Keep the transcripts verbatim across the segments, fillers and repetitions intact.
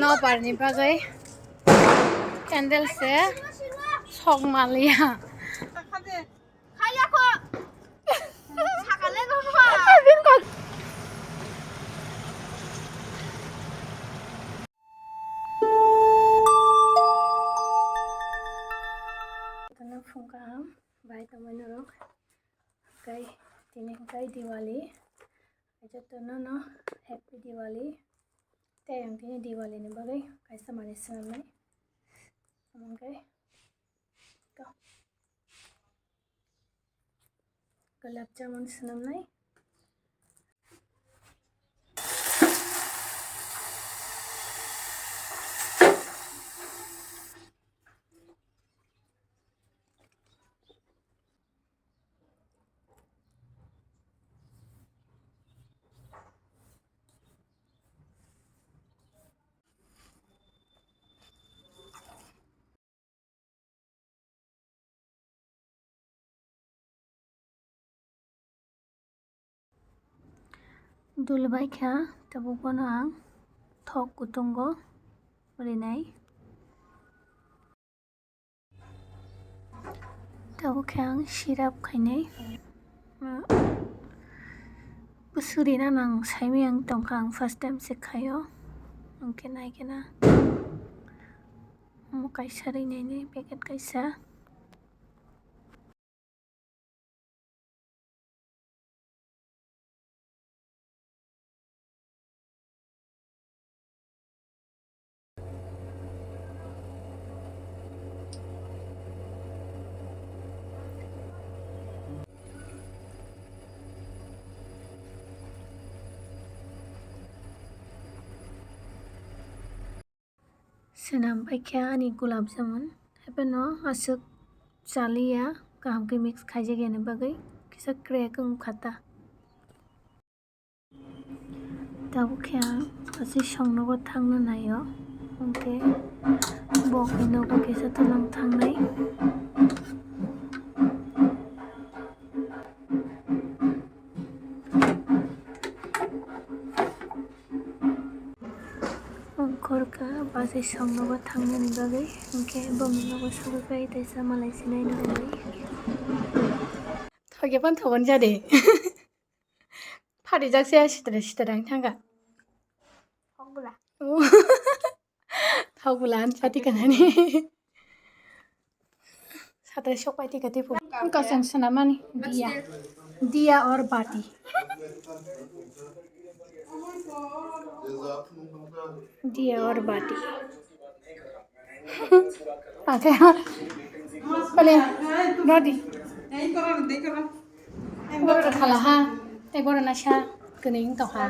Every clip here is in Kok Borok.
Nobar ni bagwi candle se sok maliya. Phung kaham bai tongmani rok. Kai tini kai Diwali. Jotono no happy Diwali. Tei ang tini Diwali ni bagwi kaisa manwi swnamnai. Omo khe to gulab jamun swnamnai. Dul bai kha, tabuk bono ang thok kutungo rinai. Tabuk khe ang syrup khainai. Bwswk rina nang saimaya wng tongkha, ang first time se khaio. Hwnkhe naikhe na omo kaisa rinaini packet kaisa. Swnam bai khe ani gulab jamun, hapheno aswk chaliya, kaham khe mix khaijak yani bagwi kisa crack wng kha ta. Tabuk khe ang aswk songnogo thangna naio, hwnkhe bo khe nogo kisa tolang thangnai. Ongkhorkha bachai songnogo thangnani bagwi, hwnkhe bongni nogo sogwi pai teisa malai sinai nangwi. Thoge phano thogon jade. Pharijak se sitra sitra wng thangkha. Thok bwla. Thok bwla ani chati kanani. Satre sok pai tika tipo. Wngkha chwng swnamani diya. Diya or bati. Diya or bati. Oke. Pale, rodi. Boro khala ha. Tei boro nasa kwnwi wng tongkha.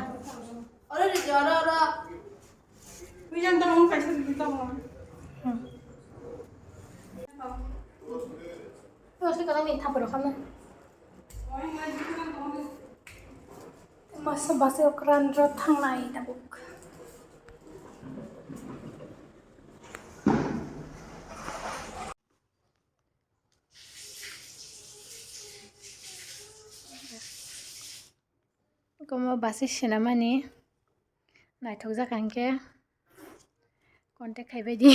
Hmm. Masa basi okran ro thangnai tabuk. Komo basi swnamani naithokjak hwnkhe contact khaibaidi.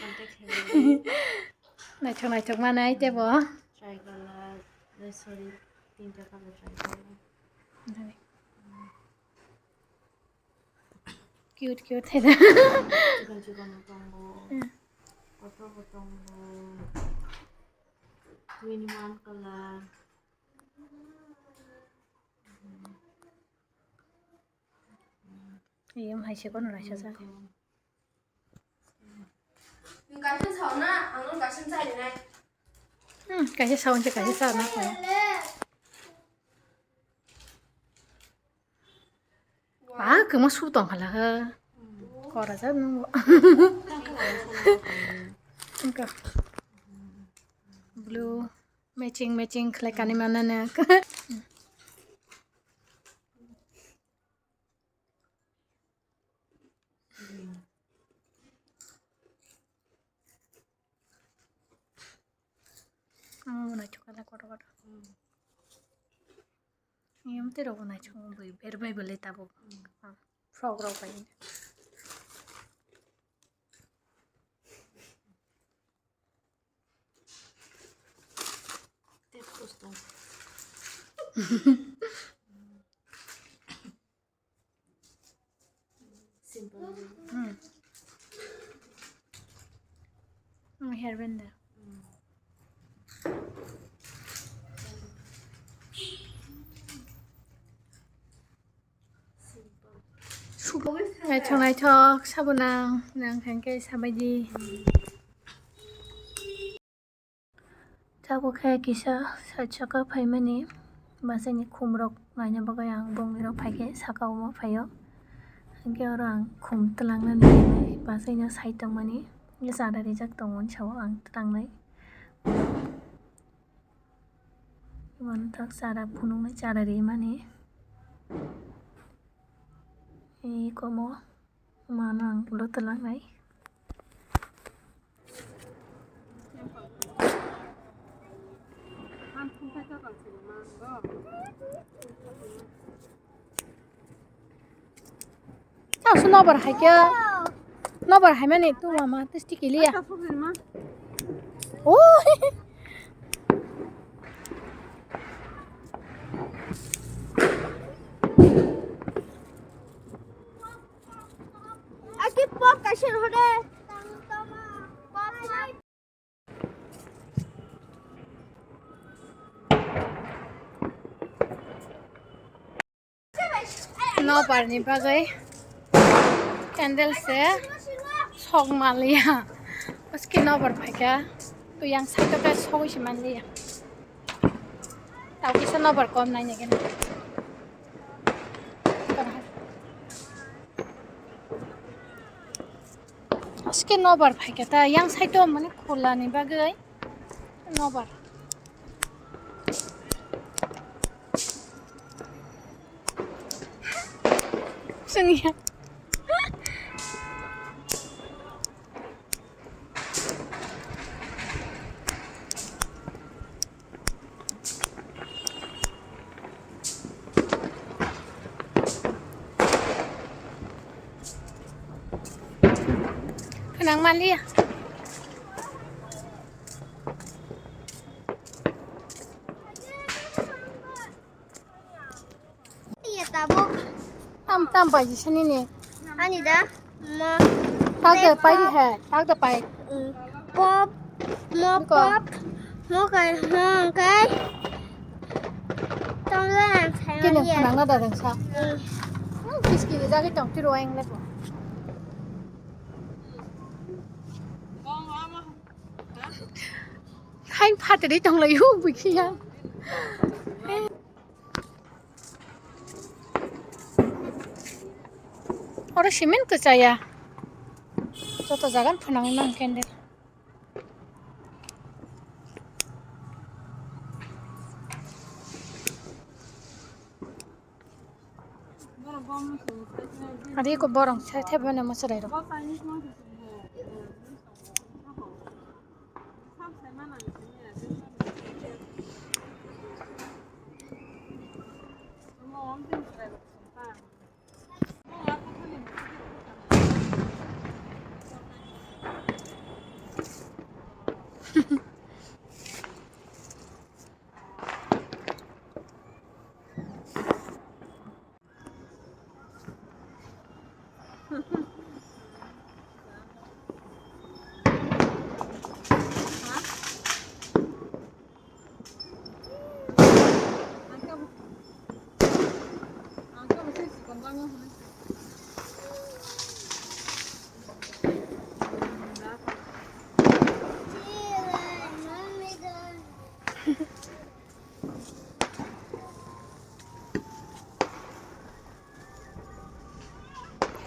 Contact khaibaidi. Naithok naithok manai tebo. Tricolor, eh, sorry, tinta color tricolor. Cute cute hai da. Chikon chikon tongo. Hmm. Kotor bo tongo. Twenty one color. Iyem hai se kono raisa sa. Kaisa sao na, ang no kaisa chai nai. Hmm, kaisa sao se kaisa sa na ko. Ah, kwma su tong khala ha. Kora ja nung. Engka. Blue matching matching khlai kani mana na. Ang bo naithok kha kotor kotor. Yang tei rok bo naithok bui ber bai bwlai tabuk. Frog rok bai. Hmm. Hmm, hairband da. Naithok naithok sabo nang, nang khe sabaidi. Tabuk khe kisa side saka phaimani, basaini khumrok naina bagwi ang bongni rok phaikhe saka o ma phaio. Hinkhe oro ang khum twlangnani hinwi basaino side tongmani, chara rijak tongo sao ang tlangnai. Manthok chara phunuknai, chara rimani. Ei komo mano ang ulo twlangnai. Tang su nobar hai khe. Nobar hai mani tu mama tu stick liya. Oh. Aki pok kaisir hode. Nobar ni bagwi candle se sok maliya. Aski nobar phaikha, tu yang side o khe sogwi se manliya. Tau kisa nobar kom nai nai gana. Aske nobar phaikha ta, yang side o mane khula ni bagwi nobar. Sengya. Kwnang manliya. Iya tabuk. Tam tam pai jisani ni. Ani da. Mo. Tak da pai di hai. Tak da pai. Mm. Pop. Mo pop. Mo kai mo kai. Tam da ang sai. Kini ma iya. Nang na da dang sa. Mm. Hmm, kis kini jagi tong tiro ang le ko. Hai phatri tong lai hu bukiya. Oro cement kwchaya. Joto jagan phwnangwi mang candle. Ari ko borong sai thebana masarai ro.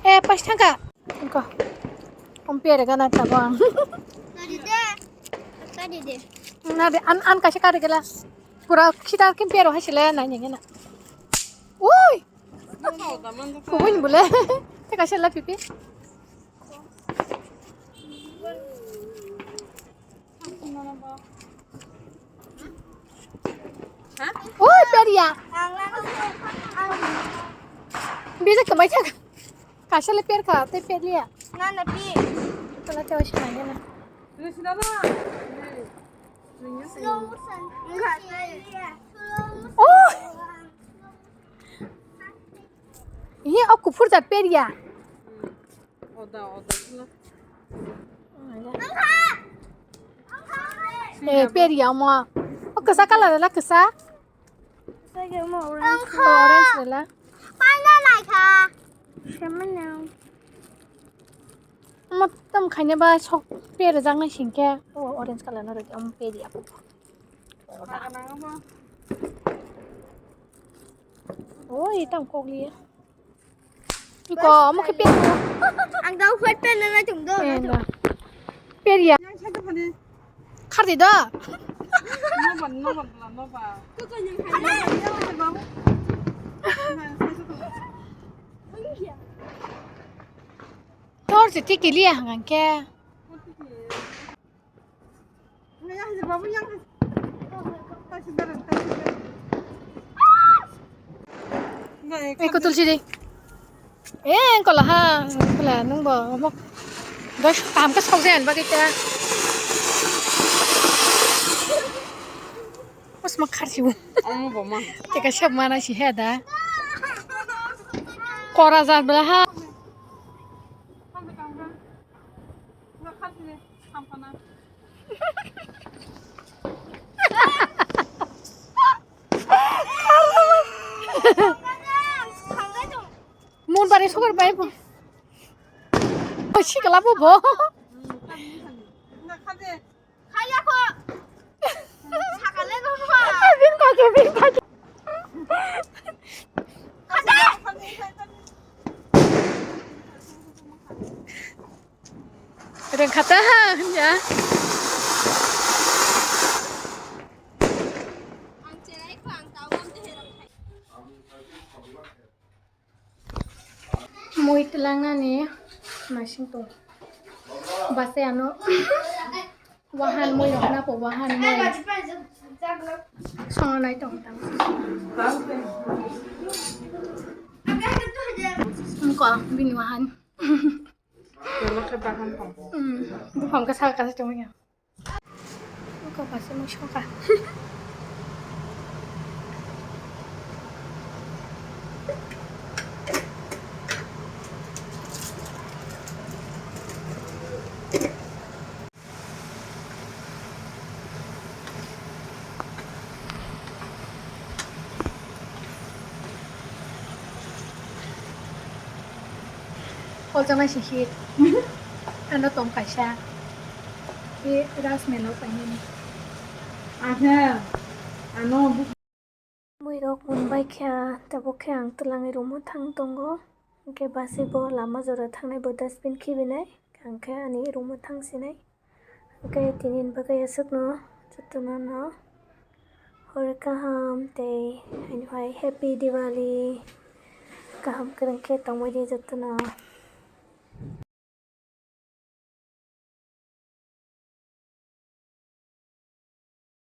Eh, pas thangka. Engko. Om pere gana tabo ang. Kari de. Kari de. Na de an an kaisa kari gela. Pura khitar kim pero hasile nai nai na. Ui. Kubun bule. Te kaisa la pipi. Oi, peria. Bisa kemai cak. Kasih le per ka, te peria. Nana pi. Kalau cewek sih nanya na. Slow motion. Enggak, slow motion. Oh. Ihi o kuphur jat peria. Oda, oda, sila. Eh, peria mo. O kisa colour la kisa. Orange la. Paina naikha. Sama nang. Mo tam khaina ba sok pera jaknai singke. O orange colour no rwdi, omo peria. Oi, tam kokliya. Iko, omo khe peria. Ang dau khuat pen na chung do. Peria. Yang satu kali. Khardi do. Noban, noban, noban. Tor se tikiliya hangke. Eko tulsi di. Eh, engkola ha, engkola nung bo, omo. Dos, tam ka sok jen ba kita. Os ma kharsi bo. Omo bo ma. Teka sab mana si he da. Kora jar bela ha. Mon bari sokor bai bo. Sikla bo bo. Bin kake, bin kake. Rengkhata ha, ya. Mui twlangnani masing tong. Base ano wahan mui rok na po wahan mui. Songnai tong tang. Engko bini wahan. Hmm, buphang kasa kasa tong ya. Buka pasi mo shoka. Kolchaknai se hit. Ano tong kaisa. Be ras melo painani. Aha. Ano bu- Muirok munbai kha, tabuk khe ang twlangwi room o thang tongo. Hwnkhe basi bo lama jora thangnai bo dustbin khibinai. Hwnkhe ani room o thang sinai. Hwnkhe tini ni bagwi aswkno jotono no hor kaham tei haino hai happy Diwali. Kaham kwrwng khe tongbai di jotono.